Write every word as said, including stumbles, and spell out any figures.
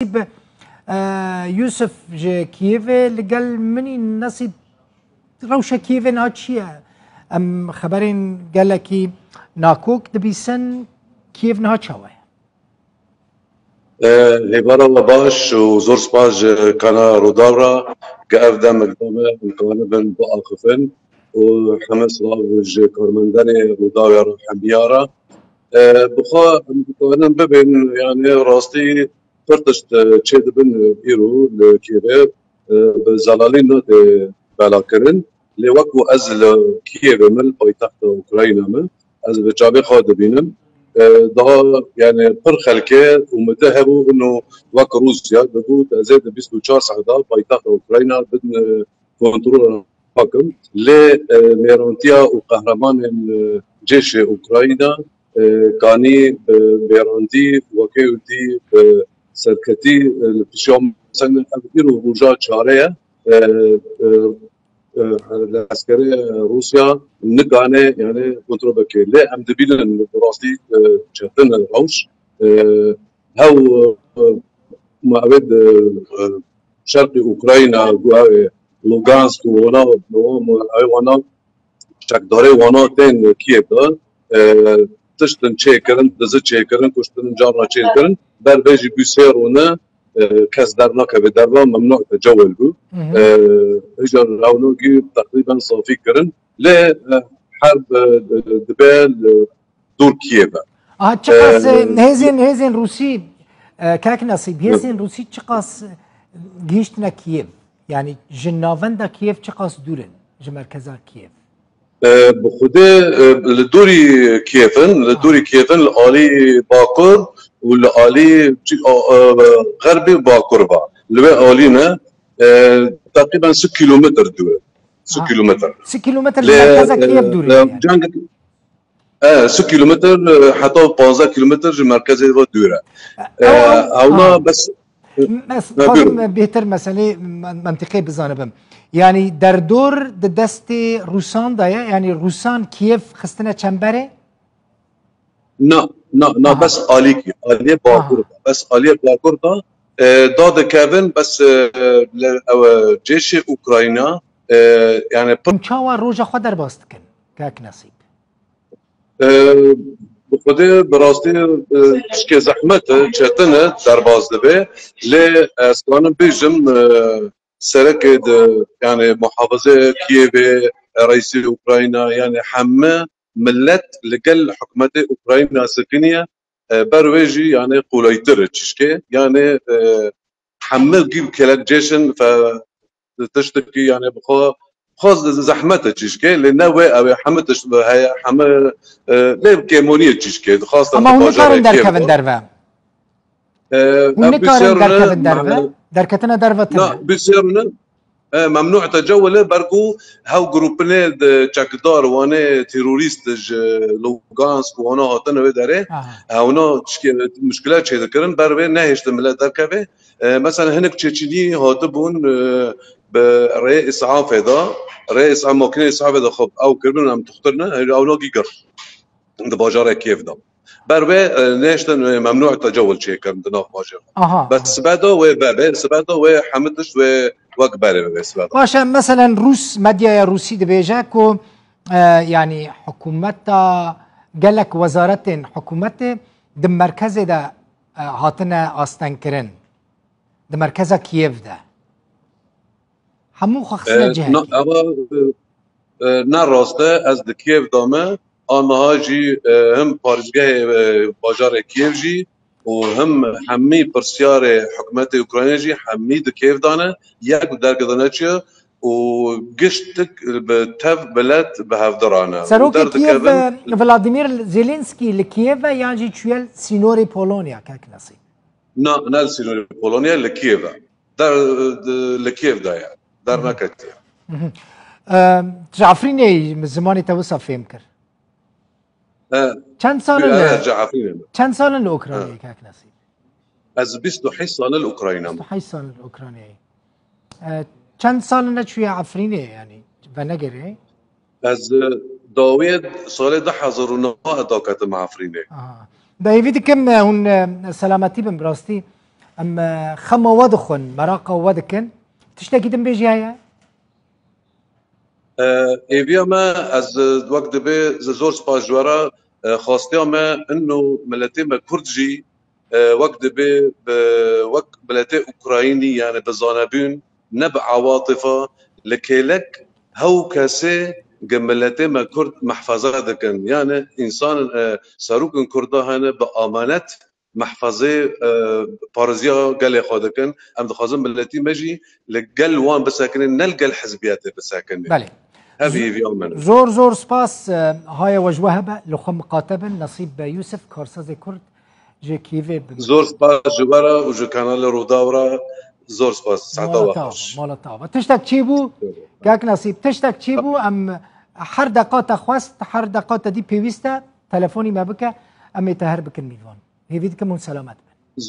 Nesîb, e, Yusuf ji Kiyevê li gel min î. Nesîb, rewşa Kiyevê niha çi ye? Em xeberên gelekî nakok dibîsin. Kiyev niha çawa ye? E, hêvara we baş û zor spas ji Kanala Rûdaw re, ke ev dem da me em karin bin biaxifin û heme silav ji karmenderê Rûdawê re hemiya re. E, bi xwe em dikarin bibên, yani rastî pir tişt, e, çêdibin, e, îro li Kiyevê, e, bi zelalî nade belakirin. Lê wek ku ez li Kiyevê me, li paytexta Ukrayna me, ez bi çavê xwe dibînim. E, daha, yani pir xelkê umide hebû, ino wek Rûsya digot, ez ê di bîst û çar saeta paytexta Ukrayna bin, e, kontrola xwe kim. Lê, e, mêrantiya û qehremanên, e, cêşê Ukrayna, e, kanî bi mêrantî wekê û dî bi serketî, e, li pişiya me, mesela ev îro roja çare ye. E, e, e, li eskerê Rûsya nikane, yani, kontrol bike. Lê em dibînin bi rastî, e, çetin e rewş. E, hew, e, ma ew ê di, e, şerqê Ukrayna, ku ew ê Lugansk û wana, ew wana çekdarê wana tên Kiev de, e, tiştin çêkirin, dizi çêkirin, kuştin carna çêkirin. Ber vê jî bû sê rûne, e, kes dernakeve derve, memnû tecewel bû. Hı hı. E, hêja rewnokî teqrîben safî kirin. Lê, e, herb, e, dibe li dûr Kiev e. Aha, çiqas, e, e, hêzên, hêzên Rûsî, e, kak Nesîb, hêzên Rûsî çiqas gihîştine Kiev? Yani ji navenda Kiev çiqas dûr in, ji merkeza Kiev? E, bi xwedê, e, li dûrî Kiev in, li dûrî Kiev in, li alî bakur û li alî çi-, a, e, xerbî bakur va. Li wê alî ne, e, teqrîben sî kilometr dûr e. Sî Ha. kilometr. Sî kilometr ji Lê, merkeza e, Kiev dûr e, e, yani. Ceng, e, sî kilometr, e, heta panzdeh kilometr ji merkezê ve dûr e. E, E, ew, ewna ha. bes, Mes-, e, buyurun. Xwazim bêhtir meselê men-, mentiqê bizanibim. Yani derdor di destê Rûsan de ye, yani Rûsan Kiev xistine çemberê? Na, na, na, Aha. bes alîkî, aliyê Aha. bakur da. Bes aliyê bakur da, e, da dikevin, bes, e, le-, ew, e, cêşê Ukrayna, e, yani pir- Hûn çawa roja xwe derbas dikin, kak Nesîb? E, bi xwedê, bi rastî, e, tişkê zehmet e, çetin e, derbas dibe. Lê ez kanim bêjim, e, serekê de, yani muhafizê Kiyevê, reîsê Ukrayna, yani heme millet li gel hikûmetê Ukrayna sekiniye, e, ber wê jî yani qolaytir e çişkê. Yani, e, heme gî kelek cêşin fe tiştekî yani bi xwe, xwe zehmet e çişkê, lê ne wê ew ê heme tişt heye, heme, e, lê kêmoniyê çişkê. Dixwastin Ama hûn bajarê nikarin Kiev derkevin de. derve? E, Hûn em nikarin bûsêr ne, derkevin derve? me-, Derketina derve tune. Na, bûsêr ne, e, memnû tecewil e, ber ku hew grûpinê di çekdar, wanê terorîst ji Lugansk û wana hatine wê derê, Aha. hewna tişkê, muşkile çêdikirin, ber wê nehêştin millet derkeve. E, mesela hinek Çeçenî hatibûn, e, bi rê îsafê de, rê îsa-, makînê îsafê de xwe ew kiribin, em tuxtirine, hêj ewna gîgir di bajarê Kiev de. Ber wê, e, nêştin, e, memnû tecawil çêkirin di nav bajarê. Aha, Bes aha. sibe de wê bebe, sibe de wê hemî tişt wê wek berê bibe sibe de. Baş e, meselen Rûs, medyaya Rûsî dibêje ku, e, yanî hikûmeta gelek wezaretên hikûmetê di merkezê de, e, hatine astengkirin. Di merkeza Kiev de. Hemû xwe xistine E, cihekî. na, eva, e, e, ne rast e, ez di Kiev de me, aniha jî, e, him parêzgehê, e, bajarê Kiev jî û him hemî pirsyarê hikûmetê Ukraynê jî hemî di Kiev de ne, yek derge de neçiye û giştik bi tev milet bi hevdiran e. Û Serokê Kiev, derdikevin e, Vladimir Zelensky li Kiev e yan jî çûye sînorê Polonya, kek Nesîb? Na, ne li sînorê Polonya, li Kiev e. Der, di, li Kiev de ye. Derneketiye. Mhm. Em, ji Efrînê yî, min zimanê te wisa fêm kir. E, Çend sal in e, li, ji Efrînê me. Çend sal in li Ukraynayê, E. kek Nesîb? Ez bîst û heşt sal in li Ukrayna me. Bîst û heşt sal in li Ukraynayê. E, çend sal in neçûye Efrînê, yanî, venegerê? Ez, e, dawiyê salê du hezar û neh daketim Efrînê. Aha. Bi hêvî dikim, e, hûn, e, selametî bin, bi rastî. Em e, xema we dixwin, meraqa we dikin. Tiştekî din bêjî heye? E, Hêviya me, ez, e, wek dibê, ez zor spas ji we re, e, xwestiya me, ino miletê me Kurd jî, e, wek dibê, bi, wek miletê Ukraynî, yani bi zanebûn, ne bi awatifa, li kêlek hew kesê gi miletê me Kurd mehfeze dikin. Yani însan, e, serokên Kurda hene bi amanet mehfezê, e, parêziya gelê xwe dikin. Em dixwazin miletî me jî li gel wan bisekinin, ne li gel hizbiyetê bisekinin. Belê. Ev hêviya min e. Zor zor spas, e, haya we ji we hebe, li xwe miqate bin, Nasîb Yusuf, karsazê Kurd, ji Kîevê bi Zor spas ji we re û ji kanalê Rûdaw re. Zor spas. Saeta we xweş. Mala te ava. Tiştek çî bû? Kek Nasîb, tiştek çî bû? Em her deqa te xwest, her deqa te dî pêwîst e, telefonî me bike, em ê te her bikin mîvan. Hêvî dikim hûn selamet bin.